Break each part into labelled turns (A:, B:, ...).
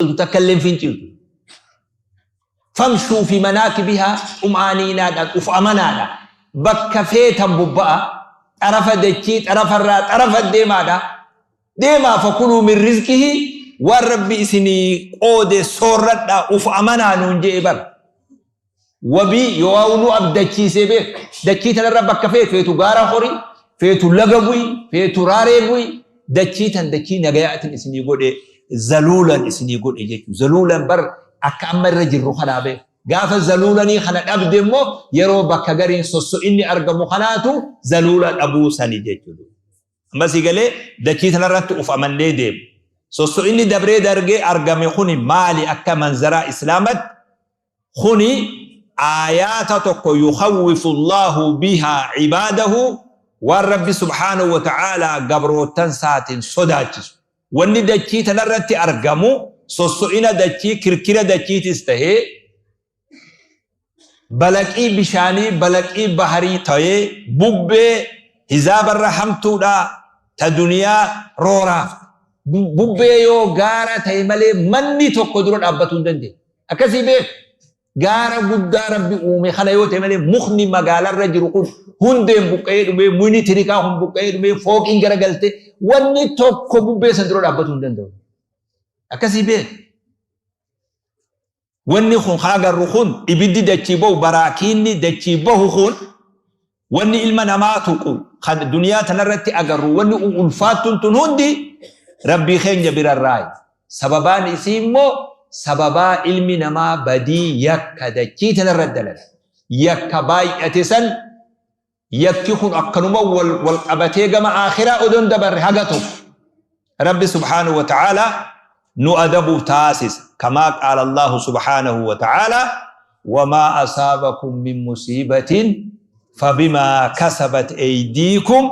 A: finciltu takka illee hin finciltu. Famshuu fi manaakibihaa xum'aaniinaadhaan uf amanaadha. Bakka feetan bobba'a. Xarafa dachii xarafarraa xarafa deemaadha. Deemaa fakuluu min rizqihi waan Rabbi isinii qoode soorradhaa uf amanaa nuun je'e bar. Wabii yoo nu abdachiisee beek. Dachii tanarra bakka feetu feetu gaara hori, feetu laga bu'i, feetu raaree bu'i, dachii tan dachii nagayaatiin isinii godhe zaluulan isinii godhe jechuudha. Zaluulan bar akka amma irra jirru kanaa beek. Gaafa zaluulanii kana dhabde immoo yeroo bakka gariin sosso'inni argamu kanaatu zaluula dhabuu sani jechuudha. Amma sii galee dachii tanarratti uf amannee deemu. Sosso'inni dabree dargee argame kuni maali akka manzaraa Islaamatti? Kuni aayaata tokko yukhawwifu Allaahu bihaa cibaadahu waan Rabbi subhaanahu wa ta'aalaa gabroottan isaatiin sodaachisu. Wanni dachii tanarratti argamu sosso'ina dachii, kirkira dachiitis tahee, balaqii bishaanii, balaqii baharii tahee, bubbee hizaabarra hamtuudhaa ta duniyaa rooraaf. Bubbee yoo gaara tahe malee manni tokko dura dhaabbatuu hin dandeenye. Akkasii beek. Gaara guddaa Rabbi uume kana yoo ta'e malee mukni magaalarra jiru kun hundeen buqqa'ee dhumee, mukni tirikaa kun buqqa'ee dhumee, fooqiin garagalte wanni tokko bubbee san dura dhaabbatuu hin danda'u. Akkasii beek. Wanni kun ka agarru kun ibiddi dachii bahu baraakiinni dachii bahu kun wanni ilma namaa tuqu kan duniyaa tanarratti agarru wanni ulfaattuun tun hundi Rabbii keenya birarraayi. Sababaan isii immoo sababaa ilmi namaa badii yakka dachii tanarra dalage. Yakka baay'ate san Yakki kun akkanuma wal wal qabatee gama aakhiraa odoo hin dabarre haga tokko Rabbi subhaanahu wa ta'aalaa nu adabuuf taasisa. Kamaa qaala Allaahu subhaanahu wa ta'aalaa wamaa asaabakum min musiibatin fabimaa kasabat eydiikum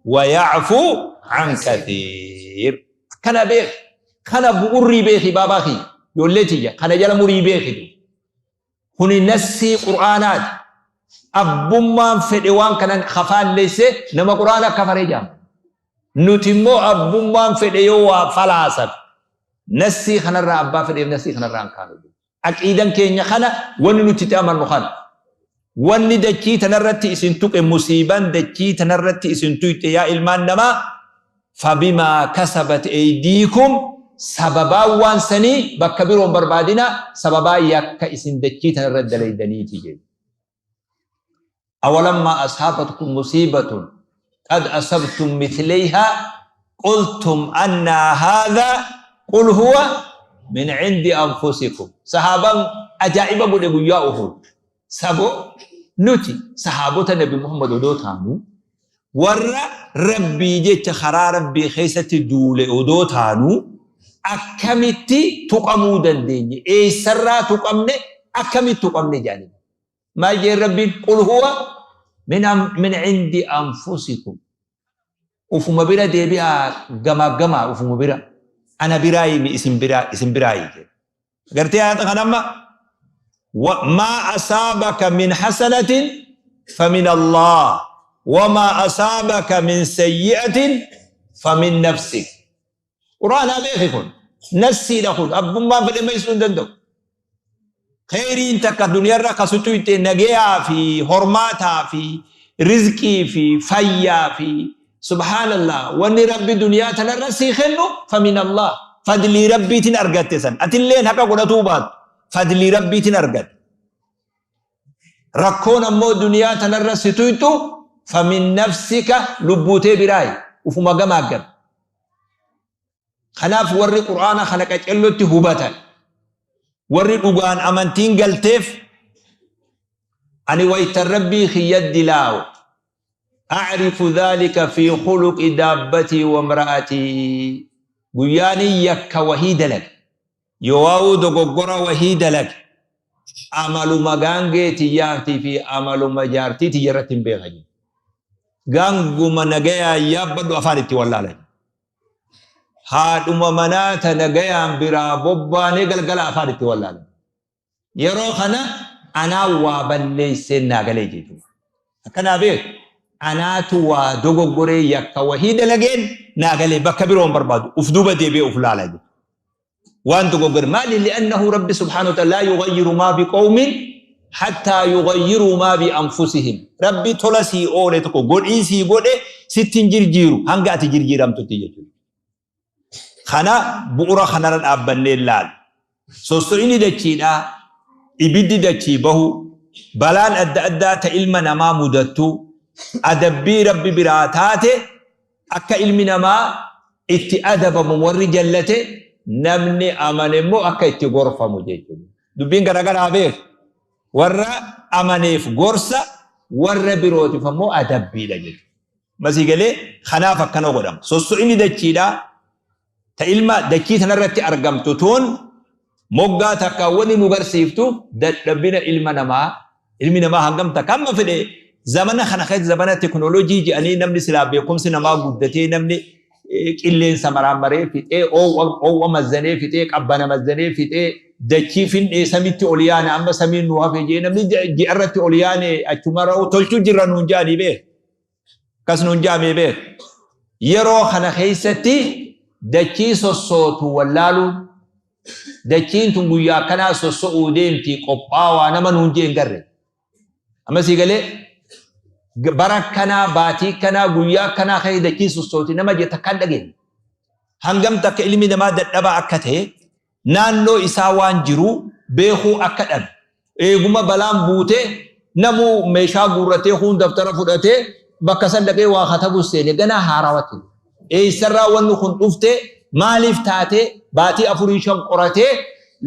A: wa ya'fuu an kathiir. Akkana beeki. Kana bu'urrii beeki baabaa kiyya. Ijoollee tiyya kana jala murii beeki. Kuni nassii Qur'aanaati. Abbummaan fedhe waan kana ka faallesse nama Qur'aana kafare jedhama. Nuti immoo abbummaan fedhe yoo waa falaasafe nassii kanarraa abbaa fedheef nassii kanarraa hin kaanu. Aqiidan keenya kana wanni nuti itti amannu kana. Wanni dachii tanarratti isin tuqe musiiban dachii tanarratti isin tuyxe yaa ilmaan namaa Fabimaa kasabat eydiikum sababaan waan sanii bakka biroo hin barbaadinaa sababaa yakka isin dachii tana irratti dalaydaniiti jedhe. Awalammaa asaabatkum musiibatun qad asabtum mithleyhaa qultum annaa haadhaa qul huwa min cindi anfusikum. Sahaabaan ajaa'iba godhe guyyaa Uhud. Sabo nuti sahaabota Nabi Muhammad odoo taanuu Warra Rabbii jecha karaa Rabbii keessatti duule odoo taanuu akkamitti tuqamuu dandeenye? Eessarraa tuqamne? Akkamitti tuqamne jedhanii. Maal jeen Rabbiin? Qul huwa min, min cindi anfusikum. Ufuma bira deebi'aa gamaa gamaa ufuma bira. Ana biraayi isin biraa isin biraayi jedhe. Gartee ayata kana amma maa asaabaka min hasanatin famin Allah wamaa asaabaka min sayyi'atin famin nafsik. Qur'aanaa beeki kun nassiidha kun abbummaan fedhe maysuu hin danda'u. Kheyriin takka duniyarra ka si tuyxe nageyaa fi hormaataa fi rizqii fi fayyaa fi subhaanallah wanni Rabbi duniyaa tanarra sii kennu famin Allah fadlii Rabbiitin argatte san atilleen haqa godhatuu baattu fadlii Rabbiitin argatte. Rakkoon ammoo duniyaa tanarra si tuyxu famin nafsika lubbuu tee biraayi ufuma gamaaggame. Kanaaf warri Qur'aana kana qacellotti hubatan, warri dhugaan amantiin galteef, ani waytan Rabbii kiyya dilaawe, a'rifu dhaalika fi khuluqi daabbatii wa imra'atii, guyyaanin yakka wahii dalage, yoowaawuu dogoggora wahii dalage, amaluma gaangee tiyyaatii fi amaluma jaartii tiyya irratti hin beeka jedhe. Gaanguma nagayaan yaabbadhu afaan itti wallaala jedhe. Haadhuma manaa ta nagayaan biraa bobbaanee galgala afaan itti wallaalan. Yeroo kana anaa waa balleesseen naa galee jechuudha. Akkanaa beeku anaatu waa dogoggoree yakka wahii dalageen naa galee bakka biroo hin barbaadu. Uf duuba deebi'ee uf laala jechuudha. Waan dogoggore maali? Li'annahu Rabbi subhaanahu wa ta'ala laa yughayyiru maa biqawmin hattaa yughayyiruu maa bi'anfusihim. Rabbi tola sii oole tokko godhii sii godhe sitti hin jirjiiru hanga ati jirjiiramtutti jechuudha. Kana bu'ura kanarra dhaabbannee ilaala. Sosso'ini dachiidhaa, ibiddi dachii bahu, balaan adda addaa ta ilma namaa mudattu, adabbii Rabbi biraa taate akka ilmi namaa itti adabamu warri jallate namni amane immoo akka itti gorfamu jechuudha. Dubbiin garagaraa beeku. Warra amaneef gorsa, warra birootiif ammoo adabbiidha jechuudha. Masii galee kanaaf akkana godhama. Sosso'inni dachiidhaa ta ilma dachii tanarratti argamtu tun moggaa takka wanni nu garsiiftu dadhabina ilma namaa. Ilmi namaa hangam takka amma fedhe zamana kana keessa zamana teknoolojii jedhanii namni silaa beekumsi namaa guddatee namni qilleensa maraammaree fixee oowwa mazzanee fixee qabbana mazzanee fixee dachii fin'ee samitti ol yaane amma samiin nu hafe jee namni ji'arratti ol yaane achuma tolchuu jirra nuun jedhanii beek. Akkas nuun jedhamee beek. Yeroo kana keessatti dachii sossootu wallaaluun dachiin tun guyyaa akkanaa sosso'uu deemti qophaawaa nama nuun jee hin garre. Amma sii galee bara akkanaa baatii akkanaa guyyaa akkanaa keessa dachiin sossooti nama jee takkaan dhageenye. Hangam takka ilmi namaa dadhabaa akka ta'e naannoo isaa waan jiru beekuu akka dhabe. Eeguma balaan buute namuu meeshaa guurratee kuun daftara fudhatee bakka san dhaqee waa katabu seene ganaa haarawatti. Eessarraa wanni kun dhufte maaliif taate baatii afurii shan qoratee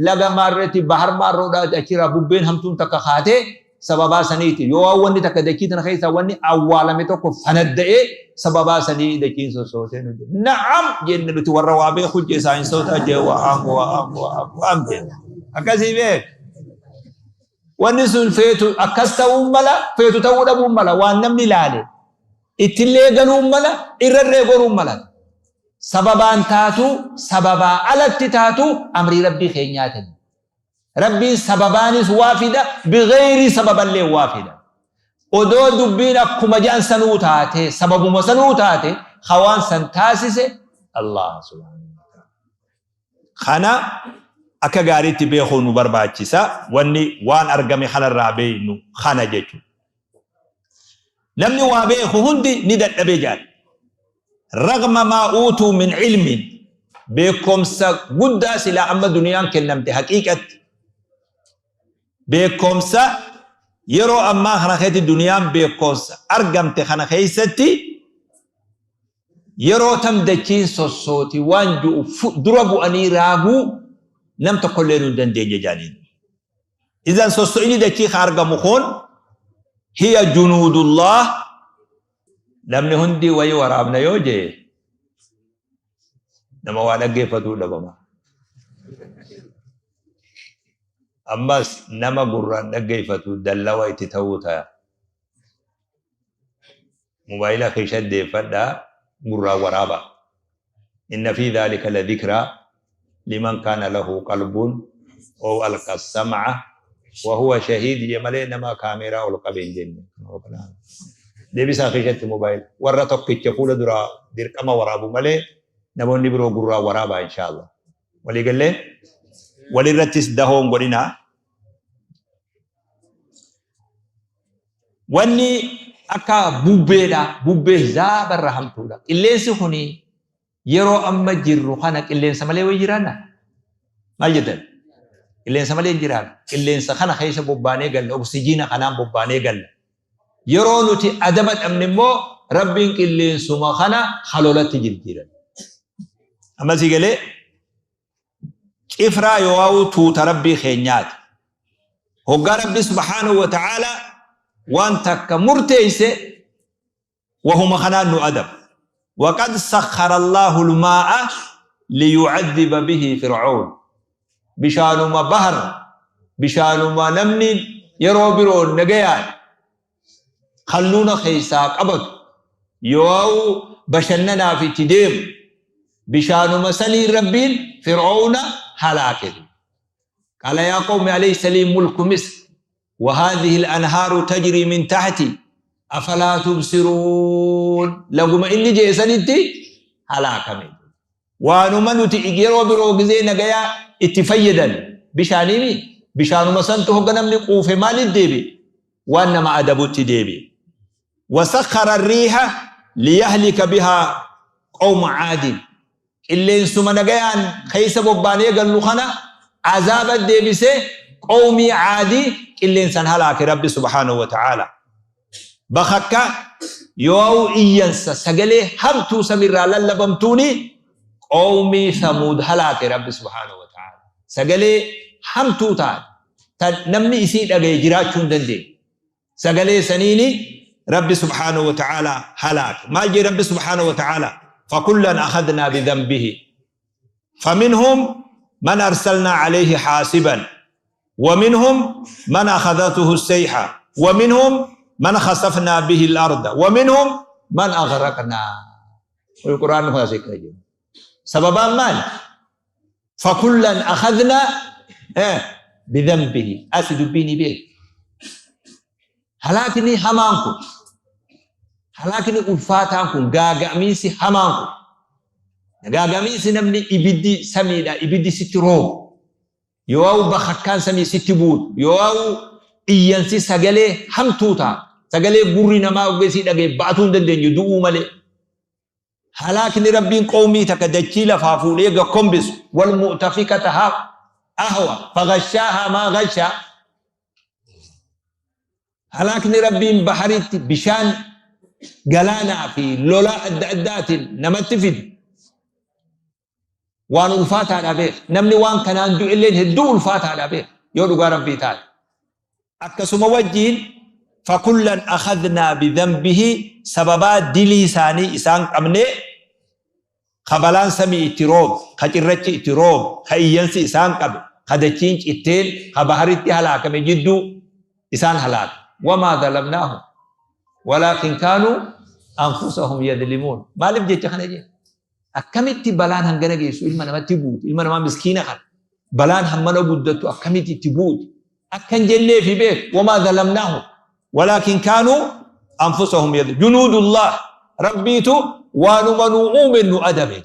A: laga maarreetti bahar maarroodhaa achirraa bubbeen hamtuun takka kaatee sababaa saniiti. Yoo waan wanni takka dachii tana keessaa wanni awwaalame tokko fanadda'ee sababaa sanii dachiin sossootee nu jedhe. Na'am jenne nuti warra waa beeku jee saayinsoota jee wa'am wa'am wa'am wa'am jenne. Akkasii beek. Wanni sun feetu akkas ta'uun mala feetu ta'uu dhabuun mala waan namni ilaale. Ittillee galuun mala irrarree goruun mala. Sababaan taatu sababaa alatti taatu amrii rabbii keenyaatiin. Rabbiin sababaanis waa fida, bigheyri sababallee waa fida. Odoo dubbiin akkuma je'an sanuu taatee, sababuma sanuu taate, ka waan san taasise Allaha subhaanahu wa ta'aala. Kana akka gaariitti beekuu nu barbaachisa. Wanni waan argame kanarraa beeknu kana jechuudha. Namni waa beeku hundi ni dadhabe jedhan. Ragma maa uutuu min ilmin beekomsa guddaa silaa amma duniyaan kennamte haqiiqatti beekomsa yeroo ammaa kana keessatti duniyaan beekomsa argamte kana keessatti yeroo tam dachiin sossooti waan ju'u dura bu'anii raaguu nam tokkollee nu hin dandeenye jedhaniin. Idan sosso'ini dachii ka argamu kun hiya junuudullah namni hundi wayi waraabna yoo jee nama waa dhaggeeffatuu dhabama. Ammas nama gurraan dhaggeeffatu dallawa itti ta'uu ta'a. Mobaayila keessa deeffadhaa gurraan waraabaa. Inna fi dhaalika la dhikraa liman kaana lahu qalbun aw alqa sam'a wa huwa shahiid je malee nama kaameeraa ol qabe hin jenne. Deebisaa keessatti mobaayila warra tokkicha fuula duraa dirqama waraabu malee namoonni biroo gurraan waraabaa inshaallah. Walii gallee walirrattis dahoo hin godhinaa. Wanni akka bubbeedha. Bubbee hizaabarra hamtuudha. Qilleensi kun yeroo amma jirru kana qilleensa malee wayi jiraanna? Maal jettan? Qilleensa malee hin jiraannu. Qilleensa kana keessa bobbaanee galla. Oksijiina kanaan bobbaanee galla. Yeroo nuti adaba dhabne immoo Rabbiin qilleensuma kana halolatti jijjiiran. Amma sii galee Cifraa yooauu tuuta Rabbii keenyaati. Hoggaa Rabbi subhaanahu wa ta'aalaa waan takka murteeyse wahuma kanaan nu adaba. Waqad sakhara Allaahu al-maa'a liyu'adhiba bihi Fir'awn. Bishaanuma bahar, bishaanuma namni yeroo biroo nagayaan kalluuna keessaa qabatu yooauu bashannanaaf itti deemu bishaanuma saniin Rabbiin Fir'awna halaake. Qaala yaa qawmi alaysa lii mulku Misr wa haadhihi al-anhaaru tajrii min tahti afalaa tubsiruun laguma inni je'e sanitti halaakame. Waanuma nuti yeroo biroo gizee nagayaa itti fayyadan bishaaniimi bishaanuma santu hogga namni quufe maalitti deebi'e? Waan nama adabutti deebi'e. Wasakhara riiha liyahlika bihaa qawma caadin. Qilleensuma nagayaan keessa bobbaanee gallu kana azaaba deebisee qawmii caadii qilleensan halaake Rabbi subhaanahu wa ta'aala. Bakakka yoo iyyansa sagalee hamtuu samirraa lallabamtuuni qawmii Samuud halaake Rabbi subhaanahu wa ta'aala. Sagalee hamtuu taate tan namni isii dhagaye jiraachuu hin dandeenye. Sagalee saniini Rabbi subhaanahu wa ta'aala halaake. Maal jee Rabbi subhaanahu wa ta'aala? Fakullan akhadnaa bidhanbihi. Faminhum man arsalnaa alayhi haasiban. ومنهم من أخذته السيحة ومنهم من خسفنا به الأرض ومنهم من أغرقنا. والقرآن هو سيكا سببا مال فكلا أخذنا بذنبه. أسد بيني به halaakni hamaan kun, halaakni ulfaataan kun, gaaga'amiinsi hamaan kun, gaaga'amiinsi namni ibiddi samiidha ibiddi sitti roobu, yoo bakakkaan samii sitti buutu, yoo iyyansi sagalee hamtuu ta'a, sagalee gurri namaa ogeessii dhagee ba'atuu hin dandeenye du'uu malee. Halaakni Rabbiin qawmii takka dachii lafaa fuudhee gakkombisu wal mu'tafikata ahwa faghashaahaa maa ghashaa. Halaakni Rabbiin baharitti bishaan galaanaa fi lolaa adda addaatiin namatti fidu waan ulfaataadha beek. Namni waan kanaan du'e illeen hedduu ulfaataadha beek yoo dhugaa Rabbii taate. Akkasuma wajjiin fakullan akhadnaa bidhanbihi sababaa dilii isaanii isaan qabnee ka balaan samii itti roobe, ka cirrachi itti roobe, ka iyyansi isaan qabe, ka dachiin citteen, ka baharitti halaakame jidduu isaan halaake. Wamaa zalamnaahum walaakin kaanuu anfusahum yadlimuun. Maaliif jecha kana jee? Akkamitti balaan hangana geessu ilma namatti buuti, ilma namaa miskiina kana balaan hammana guddattu akkamitti itti buuti? Akkan jenneefi beek, wamaa zalamnaahum walaakin kaanuu anfusahum yadlimuun. Junuudullah Rabbiitu waanuma nu uumen nu adabe.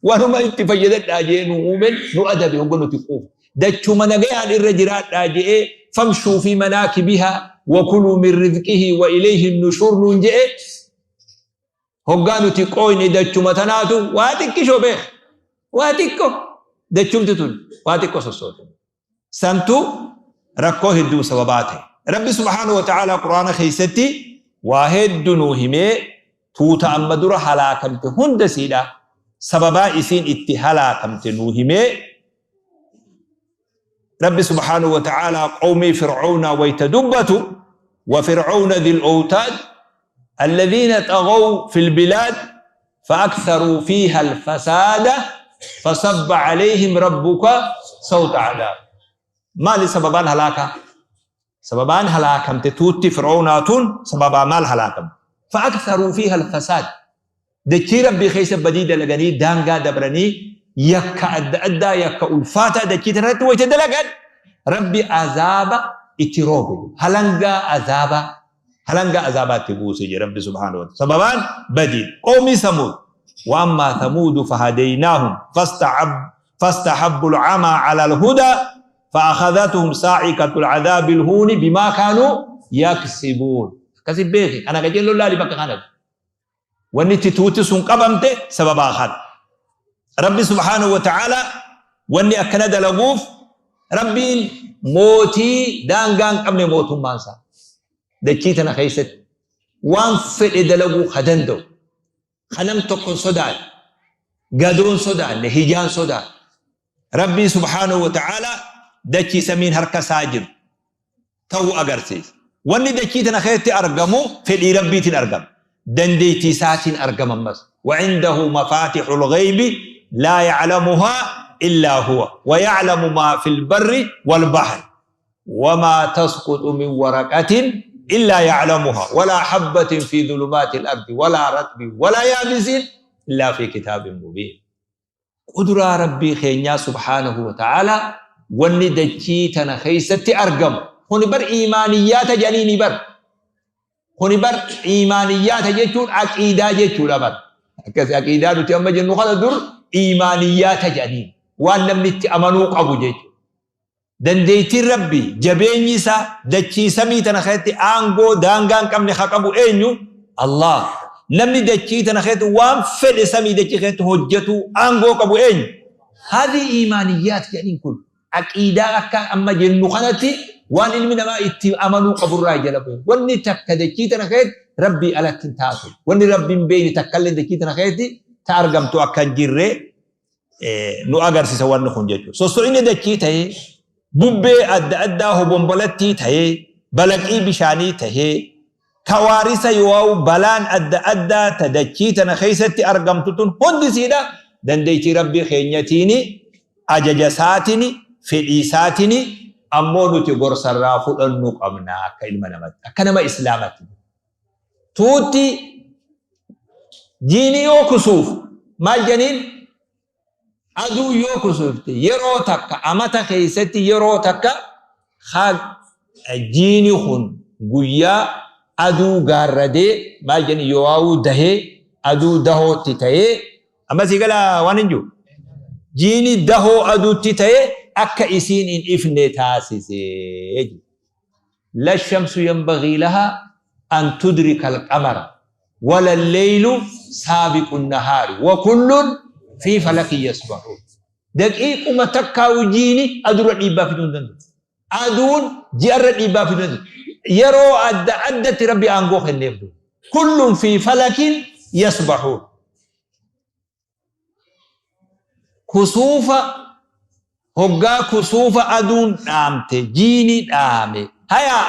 A: Waanuma itti fayyadadhaa jee nu uumen nu adabe hogga nuti quufa. Dachuma nagayaan irra jiraadhaa je'ee famshuu fi manaakibihaa wa kuluu min rizqihi wa ilayhi nushuur nuun je'e hoggaa nuti qooyne dachuma tanaatu waa xiqqishoo beek. Waa xiqqo dachumti tun waa xiqqo sossoote. Santu rakkoo hedduu sababaa ta'e. Rabbi subhaanahu wa ta'aalaa Qur'aana keessatti waa hedduu nuu himee tuuta amma dura halaakamte hunda siidha sababaa isiin itti halaakamte nuu himee Rabbi subhaanahu wa ta'aalaa qawmii Fir'aawnaa wayta dubbatu wa Fir'aawna dhil awtaad alladhiina xaghaw fil bilaad فأكثروا فيها الفساد فصب عليهم ربك صوت عذاب. مالي سببان هلاكا؟ سببان هلاكم تتوتي فرعوناتون سببا مال هلاكم فأكثروا فيها الفساد. دكي ربي خيس بديدة لغني دانغا دبرني يكا أدى أدى يكا ألفاتا دكي تنرت ويتدلقن ربي عذاب اتروبي هلنغا عذاب هلنغا عذابات تبوسي ربي سبحانه وتعالى سببان بديل. قومي ثمود وأما ثمود فهديناهم فاستحبوا العمى على الهدى فأخذتهم صاعقة العذاب الهون بما كانوا يكسبون. كسب بيخي أنا قجل الله لبقى خانب واني توتي سن قبمت سبب آخر. ربي سبحانه وتعالى واني أكند لغوف ربي موتي دانغان قبل موتهم مانسا dachii tana keessatti waan fedhe dalaguu ka danda'u ka nam tokko hin sodaanne gadoon sodaanne hijaan sodaanne Rabbii subhaanahu wa ta'aalaa dachii samiin harka isaa jiru ta'uu agarsiisa. Wanni dachii tana keessatti argamu fedhii Rabbiitiin argama. Dandeettii isaatiin argama ammas. وعنده مفاتح الغيب لا يعلمها إلا هو ويعلم ما في البر والبحر وما تسقط من ورقة إلا يعلمها ولا حبة في ظلمات الأرض ولا رطب ولا يابس إلا في كتاب مبين. قدرة ربي خينيا سبحانه وتعالى wanni dachii tana keessatti argamu kuni bar iimaaniyyaata jedhanii bar kuni bar iimaaniyyaata jechuun aqiidaa jechuudha bar Akkas aqiidaa nuti amma jennu kana dur iimaaniyyaata jedhaniin waan namni itti amanuu qabu jechuudha. Dandeettiin Rabbii, jabeenyi isaa, dachii samii tana keessatti aangoo daangaa hin qabne ka qabu eenyu? Allah. Namni dachii tana keessatti waan fedhe samii dachii keessatti hojjetuu aangoo qabu eenyu? Haadhi iimaaniyyaat jedhaniin kun aqiidaa akka amma jennu kanatti waan ilmi namaa itti amanuu qaburraa jala bu'e. Wanni takka dachii tana keessatti Rabbii alatti hin taatu. Wanni Rabbi hin beekne takkallee dachii tana keessatti ta argamtu akka hin jirre nu agarsiisa wanni kun jechuudha. Sosso'inni dachii ta'ee, bubbee adda addaa hobombolattii ta'ee, balaqii bishaanii ta'ee, kawaarisa yoo balaan adda addaa ta dachii tana keessatti argamtu tun hundi isiidha dandeettii Rabbii keenyatiini, ajaja isaatiin, fedhii isaatiin, ammoo nuti gorsarraa fudhannu qabna akka ilma namatti, akka nama Islaamatti. Tuutti jiini yoo kusuuf maal janiin, aduu yoo kusuufte yeroo takka amata keessatti yeroo takka jiini kun guyyaa aduu gaarradee maal jani yoo dahee aduu dahootti ta'ee, amma sii gala waan hin jiru, jiini dahoo aduutti ta'ee akka isiin hin ifne taasisee. La shamsu yanbaghii laha an tudrika alqamara wala lleylu saabiqu nahaari wa kullun fi falakin yasbahuun. Daqiiquma takkaa jiini adurra dhiibbaa fiduu hin danda'u. Aduun ji'arra dhiibbaa fiduu hin danda'u. Yeroo adda addatti Rabbi aangoo kenneef duuba. Kullun fi falakin yasbahuun. Kusuufa hoggaa kusuufa aduun dhaamte jiini dhaame. Hayaa,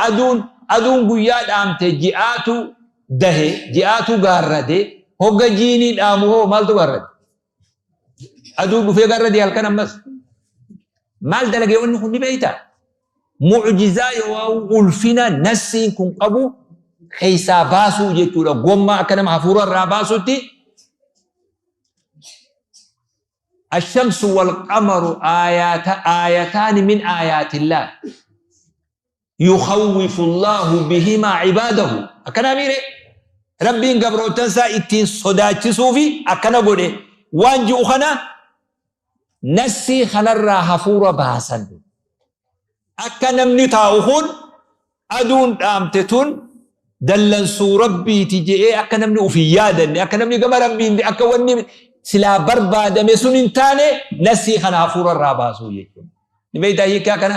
A: aduun guyyaa dhaamte, ji'aatu dahe, ji'aatu gaarrade. Hogga jiini dhaamu hoo maaltu gaarrade? Aduun dhufee gaarrade halkan. Ammas maal dalagee wanni kun ni beeytaa? Mu'jizaa yoo ulfina nassiin kun qabu keessaa baasuu jechuudha. Gommaa akka nama hafuura irraa baasutti. الشمس والقمر آيات آيتان من آيات الله يخوف الله بهما عباده. Akkana miire Rabbiin gabrootan isaa ittiin sodaachisuu fi akkana godhe waan ji'u kana nassii kanarraa hafuura baasan. Akka namni taa'u kun aduun dhaamte tun dallansuu Rabbiiti je'ee akka namni uf hin yaadanne, akka namni gama Rabbiin akka wanni silaa barbaadame sun hin taane nassii kana hafuura irraa baasuu jechuudha. Ni beektaa hiikaa kana?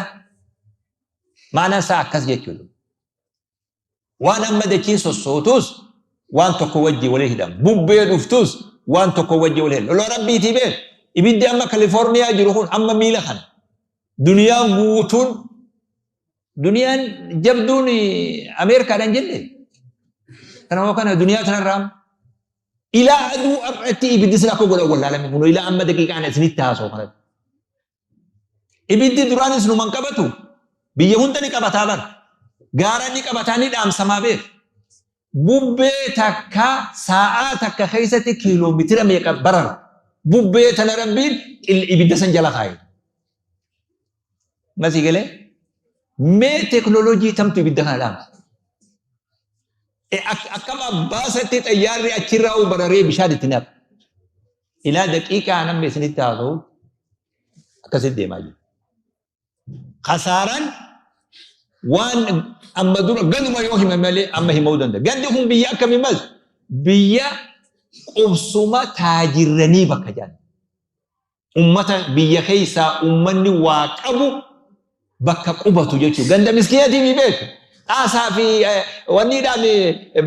A: Maanaan isaa akkas jechuudha. Waan amma dachiin sossootus waan tokko wajjin walii hidhama. Bubbee dhuftus waan tokko wajjin walii hidhama. Lolaa Rabbiitii beek. Ibiddi amma Kalifoorniyaa jiru kun amma miila kana. Duniyaan guutuun, duniyaan jabduun Ameerikaadhaan jenne. Kana kana duniyaa tanarraa ilaa aduu har'atti ibiddi sila akka godhan wallaalame kun ilaa amma daqiiqaan isinitti haasa'u kanatti. Ibiddi duraanis numan qabatu, biyya hunda ni qabataa bara. Gaara ni qabataa, ni dhaamsamaa beek. Bubbee takka sa'aa takka keessatti kiiloomitira meeqa barara. Bubbee tana Rabbiin ibidda san jala kaaye. Masii galee mee teekinooloojii tamtu ibidda kana dhaamsa? Akkam abbaasatti xayyaarri achirraa bararee bishaan itti naqa. Ilaa daqiiqaa namni isinitti haasa'u akkasitti deemaa jiru. Kasaaraan waan amma dura ganuma yoo hime malee amma himuu danda'a. Gandi kun biyya akkamii mas? Biyya qubsuma taajirranii bakka jedhan. Ummata biyya keessaa ummanni waa qabu bakka qubatu jechuudha. Ganda miskiinatii mi beeku? Xaasaa fi wanniidhaan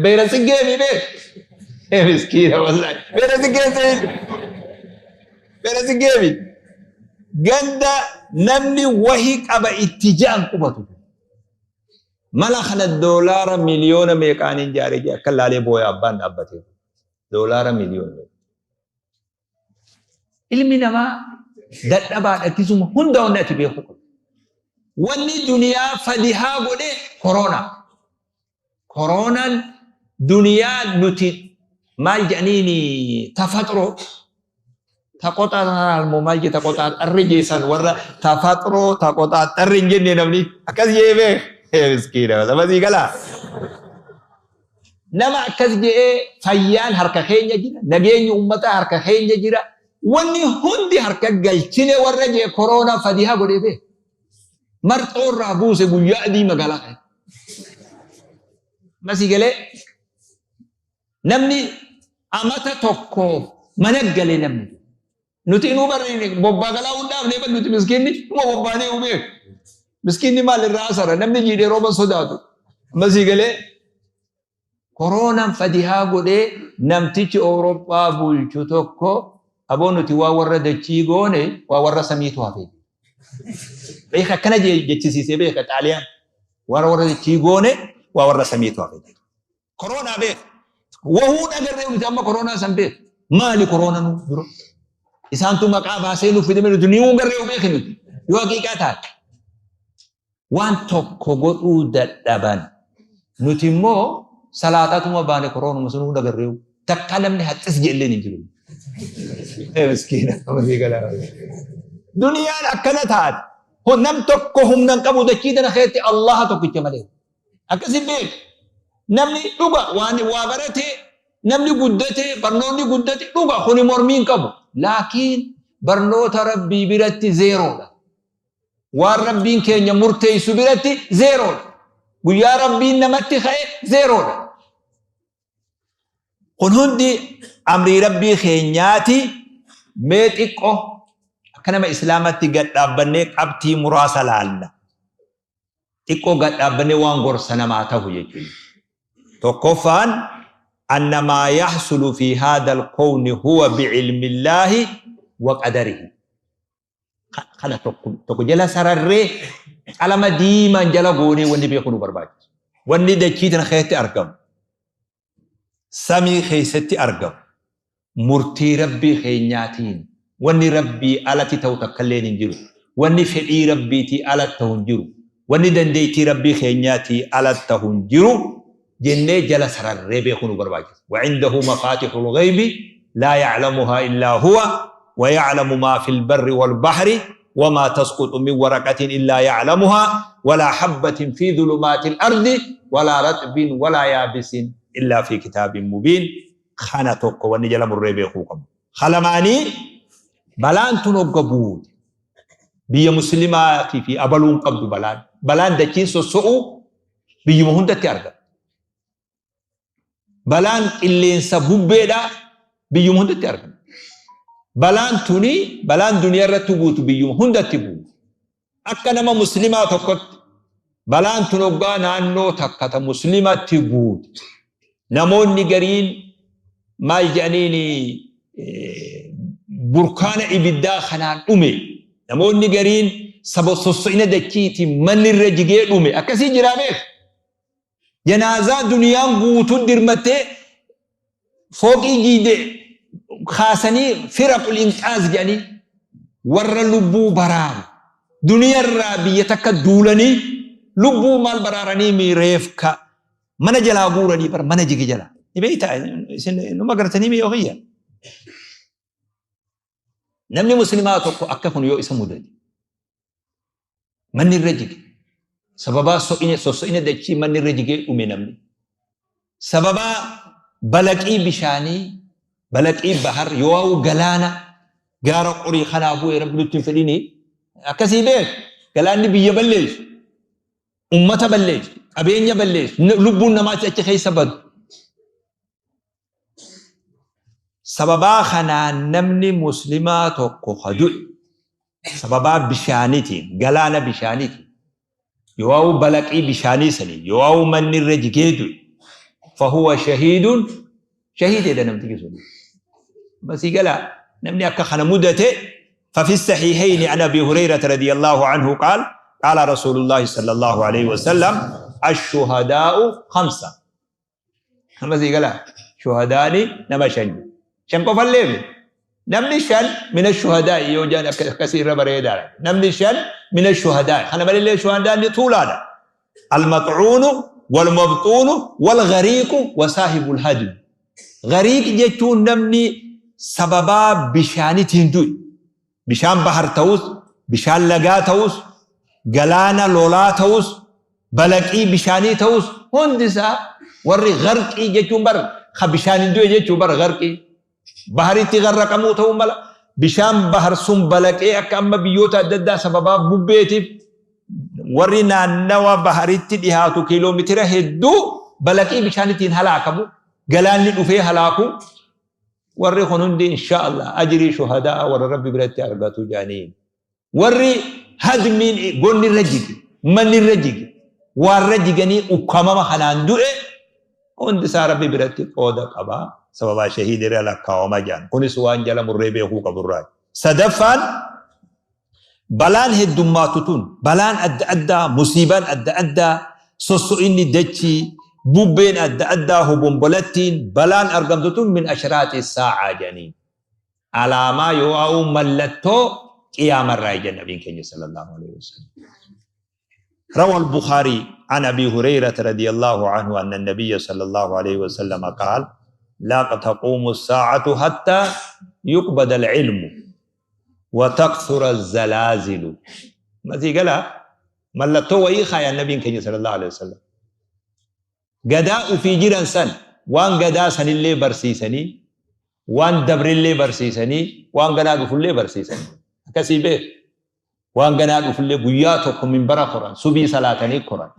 A: beera tsiggee mi beeku? Miskiina wallahi. Beera tsiggee, beera tsiggee mi? Ganda namni wahi qaba itti ja'an qubatu. Mana kana doolaara miliyoona meeqaaniin ijaaree jira, akka laalee booya abbaan dhaabbatee. Doolaara miliyoona meeqa. Ilmi namaa dadhabaadha, ittisuma hunda wanni ati beekuu qabdu. Wanni duniyaa fadihaa godhe koroonaa. Koroonaan duniyaa nuti maal jedhaniini tafaxroo taqoxaaxar moo maal jedhe, taqoxaaxarri jeessan warra tafaxroo taqoxaaxarri hin jenne, namni akkas jee beek miskiina sabasii galaa. Nama akkas je'ee fayyaan harka keenya jira, nageenyi ummataa harka keenya jira, wanni hundi harka galchine warra je'e koroonaa fadihaa godhee beeka. Marxoo irraa buuse guyyaa adii magaalaa kana. Masii galee namni amata tokkoof mana galee namni. Nuti inuu barri bobbaa galaa hin dhaabnee bar nuti miskiinni numa bobbaanee uu beeku. Miskiinni maal irraa asara namni jiidhee rooba sodaatu. Amma sii galee koroonaan fadihaa godhee namtichi Awurooppaa bulchu tokko aboo nuti waa warra dachii goone waa warra samiitu hafe. Beeka akkana jechisiisee beeka Xaaliyaan. Warra warra dachii goone waa warra samiitu hafe. Koroonaa beeka. Wahuu dhagarree nuti amma koroonaa san beeka. Maali koroona nu dura? Isaantu maqaa baasee nuuf fide nuti ni garree beeki nuti. Yoo haqiiqaa taate. Waan tokko godhuu dadhaban. Nuti immoo salaatatuma baane koroonuma sunuu dhagarree. Takka namni haxxis jeelleen hin jiru. Miskiina. Duniyaan akkana taate. Nam tokko humna hin qabu dachii tana keessatti Allaha tokkicha malee. Akkasi beek. Namni dhuga waan waa barate, namni guddate, barnoonni guddate dhuga kuni mormii hin qabu. Laakiin barnoota Rabbii biratti zeeroodha. Waan Rabbiin keenya murteessu biratti zeeroodha. Guyyaa Rabbiin namatti ka'e zeeroodha. Kun hundi amrii Rabbii keenyaati. Mee xiqqo akka nama Islaamatti gad dhaabbannee qabxii muraasa laalla. Xiqqoo gad dhaabbannee waan gorsa namaa tahu jechuudha. Tokkoffaan anna maa yaxsulu fi haadha alkowni huwa bicilmillaahi wa qadarihi. Kana tokko tokko jala sararree qalama diimaan jala goonee wanni beekuu nu barbaachisu. Wanni dachii tana keessatti argamu, samii keessatti argamu, murtii Rabbii keenyaatiin wanni Rabbii alatti ta'u takkalleen hin jiru. Wanni fedhii Rabbiitii alatti ta'u hin jiru. Wanni dandeettii Rabbii keenyaatii alatti ta'u hin jiru jennee jala sararree beekuu nu barbaachisa. Wacindahu mafaatihul ghaybi laa ya'lamuhaa illaa huwa wa ya'lamu maa fil barri wal bahri wamaa tasquxu min waraqatin illaa ya'lamuhaa walaa habbatin fi dhulumaatil ardi walaa raxbin walaa yaabisin illaa fi kitaabin mubiin. Kana tokko wanni jala murree beekuu qabnu. Kalamaanii balaan tun hogga buute biyya muslimaatii fi abaluun qabdu balaan. Balaan dachiin sosso'uu biyyuma hundatti argama. Balaan qilleensa bubbeedhaa biyyuma hundatti argama. Balaan tuni balaan duniyaa irratti buutu biyyuma hundatti buutu. Akka nama muslimaa tokkotti balaan tun hoggaa naannoo takka ta muslimatti buute. Namoonni gariin maal jedhaniin burkaana ibiddaa kanaan dhume. Namoonni gariin saba sosso'ina dachiitiin manni irra jigee dhume. Akkasii jiraa beeka. Janaazaa duniyaan guutuun dirmattee fooqii jiide kaasanii firaqul inqaaz jedhanii warra lubbuu baraaru duniyarraa biyya takka duulanii lubbuu maal baraaranii mi reefka mana jalaa guuranii bara mana jige jalaa. Ni beektaa isin numa gartanii mi yoo kiyya. Namni muslimaa tokko akka kun yoo isa mudate Manni irra jige. Sababaa so'ina sosso'ina dachii manni irra jigee dhume namni. Sababaa balaqii bishaanii, balaqii bahar, yoo galaana gaara qorii kanaa bu'ee rabbi nutti hin fedhini. Akkasii beek galaanni biyya balleessu, ummata balleessu, qabeenya balleessu, lubbuun namaatti achi keessa badu. Sababaa kanaan namni muslimaa tokko ka du'e sababaa bishaanitiin, galaana bishaanitiin, yoo'awu balaqii bishaanii saniin, yoo'awu manni irra jigee du'e, fahuwa shahiidun, shahiideedha namtichi sun. Masii galaa namni akka kana mudate ففي الصحيحين عن أبي هريرة رضي الله عنه قال قال رسول الله صلى الله عليه وسلم الشهداء خمسة. Amma sii galaa? Shuhadaani nama shan. Shan qofallee miti. Namni shan mina shuhadaa'i yoo jedhan akkasii irra bareedaadha. Namni shan mina shuhadaa'i. Kana malillee shuhadaanni tuulaadha. Al-maxuunu wal-mabxuunu wal-ghariiqu wa saahibul hadmi. Ghariiq jechuun namni sababaa bishaanitiin du'e. Bishaan bahar ta'us, bishaan lagaa ta'us, galaana lolaa ta'us, balaqii bishaanii ta'us hundi isaa Warri gharqii jechuun bar ka bishaaniin du'e jechuun bar gharqii. Baharitti gharraqamuu ta'uu mala. Bishaan bahar sun balaqee akka amma biyyoota adda addaa sababaa bubbeetiif warri naannawa baharitti dhihaatu kiiloomitira hedduu balaqii bishaan ittiin halaakamu galaanni dhufee halaaku warri kun hundi insha Allah ajrii shuhadaa warra Rabbi biratti argatu jedhanii. Warri hadmiin gonni irra jige, manni irra jige, waarra jiganii ukkaamama kanaan du'e hundi isaa Rabbi biratti qooda qaba. Sababaa shahiida irra lakkaawama jedhan. Kunis waan jala murree beekuu qaburraa. Sadaffaan balaan heddummaatu tun balaan adda addaa, musiibaan adda addaa, sosso'inni dachii, bubbeen adda addaa, hobombolattiin balaan argamtu tun min ashraaxi saa'aa jedhanii. Alaamaa yoo'aa'uu mallattoo qiyaamarraa jedhan nabiin keenya sallallahu alaihi wasallam. روى البخاري عن أبي هريرة رضي الله عنه أن النبي صلى الله عليه وسلم قال لا تقوم الساعة حتى يقبض العلم وتكثر الزلازل. ما قال ملتو ويخا يا النبي صلى الله عليه وسلم. Gadaa ufii jiran san waan gadaa sanillee barsiisanii, waan dabrillee barsiisanii, waan ganaa dhufullee barsiisanii. Akkasii beek. Waan ganaa dhufullee guyyaa tokko minbara koran, subii salaatanii koran,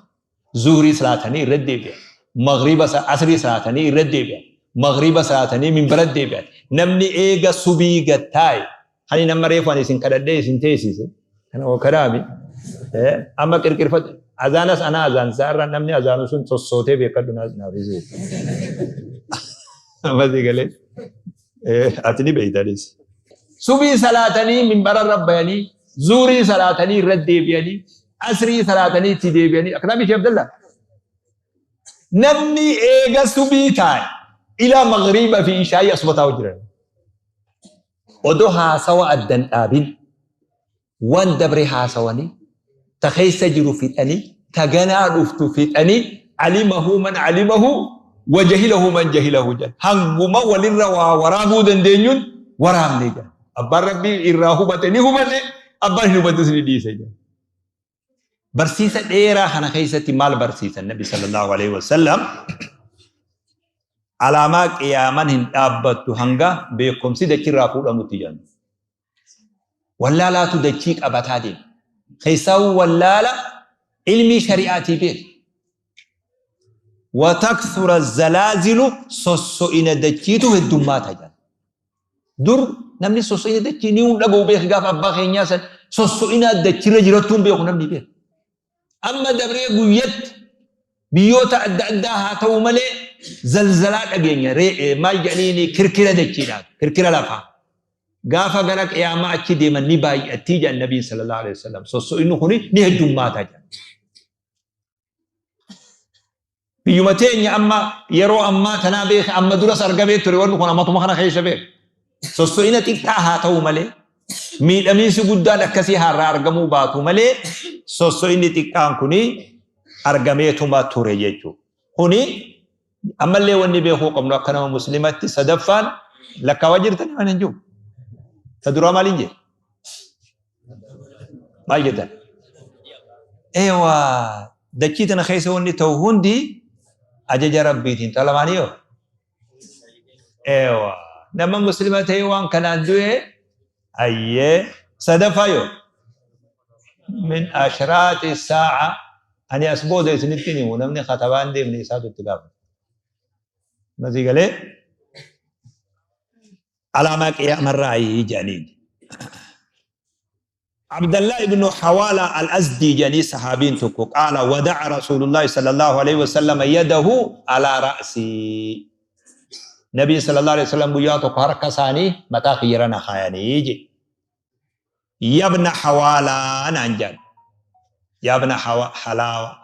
A: zuhurii salaatanii irra deebi'an, maghriba asrii salaatanii irra deebi'an, maghriba salaatanii minbara deebi'an. Namni eega subii gattaa'e, hani nama reefu ani isin kadhadhee isin teessise, kana kanaami amma qirqirfadhu. Azaanas ana azaan isaarra namni azaanu sun sossootee beekadhu naaf isee. Amma galee ati ni beeytanis. Subii salaatanii minbara irra bayanii, zuurii salaatanii irra deebi'anii, asrii salaatanii itti deebi'anii. Akkana miti Abdallah. Namni eega subii taa'e ila maghriba fi ishaayii asuma taa'u jiran. Odoo haasawa addan dhaabin waan dabre haasawanii, ta keessa jiru fixanii, ta ganaa dhuftu fixanii, alimahu man alimahu wa jahilahu man jahilahu jedha. Hanguma walirra waa waraabuu dandeenyuun waraabne jedha. Abbaan Rabbii irraa hubate ni hubate, abbaan hin hubates ni dhiise jedha. Barsiisa dheeraa kana keessatti maal barsiisan Nabi sallallahu alaihi wasallam? Alaamaa qiyaaman hin dhaabbattu hanga beekumsi dachirraa fuudhamutti jedhan. Wallaalaatu dachii qabataa deema. Keessaawuu wallaala ilmii shari'aatii beeku. Watakthura zalaazilu sosso'ina dachiitu heddummaata jedhan. Dur namni sosso'ina dachii ni hin dhaga'u beeki gaafa abbaa keenyaa san sosso'ina dachirra jirattuu hin beeku namni beeku. Amma dabree guyyatti biyyoota adda addaa haa ta'u malee zalzalaa dhageenya maal jedhaniini kirkira dachiidhaa kirkira lafaa. Gaafa gara qiyaamaa achi deeman ni baay'attii jedhan nabiin sallallahu alaihi wasallam. Sosso'inni kuni ni heddummaata jedhan. Biyyuma teenya amma yeroo ammaa tanaa beeka amma duras argamee ture wanni kun ammatuma kana keessa beeka. Sosso'ina xiqqaa haa ta'u malee miidhamiinsi guddaan akkasii har'a argamuu baatu malee sosso'inni xiqqaan kuni argameetuma ture jechuudha. Kuni ammallee wanni beekuu qabnu akka nama muslimatti sadaffaan lakkaawaa jirtanii waan hin jiru. Ta duraa maaliin jee? Maal jettan? Eewa dachii tana keessa wanni ta'u hundi ajaja Rabbiitiin ta lamaanii yoo? Eewa nama muslima ta'e waan kanaan du'e ayyee sadaffaa yoo? Min ashraaxi saa'a ani as booda isinitti himu namni katabaan deemne isaatu itti gaafata. Masii galee alaamaa qiyaamarraa jedhaniin. Abdallah ibn Hawala al-Azdi jedhanii sahaabiin tokko qaala wada'a Rasuulullahi sallallahu alaihi wasallam yadahu ala ra'si. Nabiin sallallahu alaihi wasallam guyyaa tokko harka isaanii mataa kiyyarra na kaayanii jedhe. Yabna Hawala naan jedhan. Yabna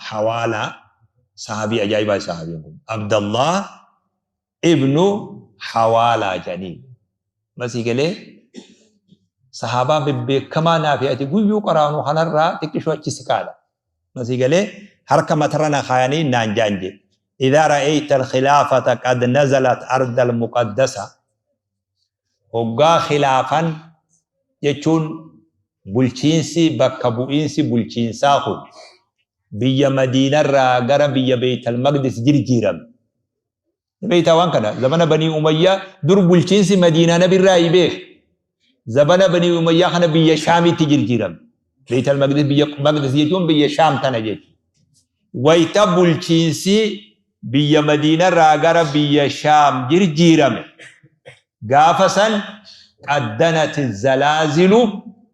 A: Hawala sahabii ajaa'ibaa sahabiin kun. Abdallah ibnu Hawala jedhanii. Masii galee sahaabaa bebbeekamaa naafi ati guyyuu qaraanu kanarraa xiqqishoo achi siqaadha. Masii galee harka matarra na kaayanii naan jaan jedhe. Idhaa ra'ayta al-khilaafata qad nazalat arda al-muqaddasa. Hoggaa khilaafan jechuun bulchiinsi bakka bu'iinsi bulchiinsaa kun biyya Madiinarraa gara biyya Beeytal Maqdis jirjiirame. Beeytaa waan kana zamana Banii Umayyaa dur bulchiinsi Madiinaa nabirraa hi beek. Zamana Banii Umayyaa kana biyya Shaamitti jirjiirame. Beeytal Maqdis biyya Maqdis jechuun biyya Shaam tana jechuudha. Wayta bulchiinsi biyya Madiinarraa gara biyya Shaam jirjiirame. Gaafa san qaddanati zalaazilu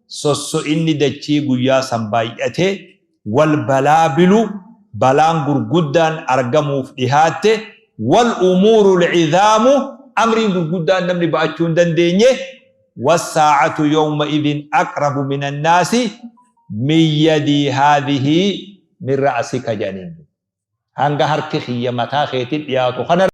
A: sosso'inni dachii guyyaa san baay'ate wal balaabilu balaan gurguddaan argamuuf dhihaatte wal umuurul cidhaamu amriin gurguddaan namni ba'achuu hin dandeenye wassaa'atu yawma idin aqrabu minan naasi min yadii haadhihi min ra'sika jedhaniin. Hanga harki kiyya mataa keetti dhiyaatu kana.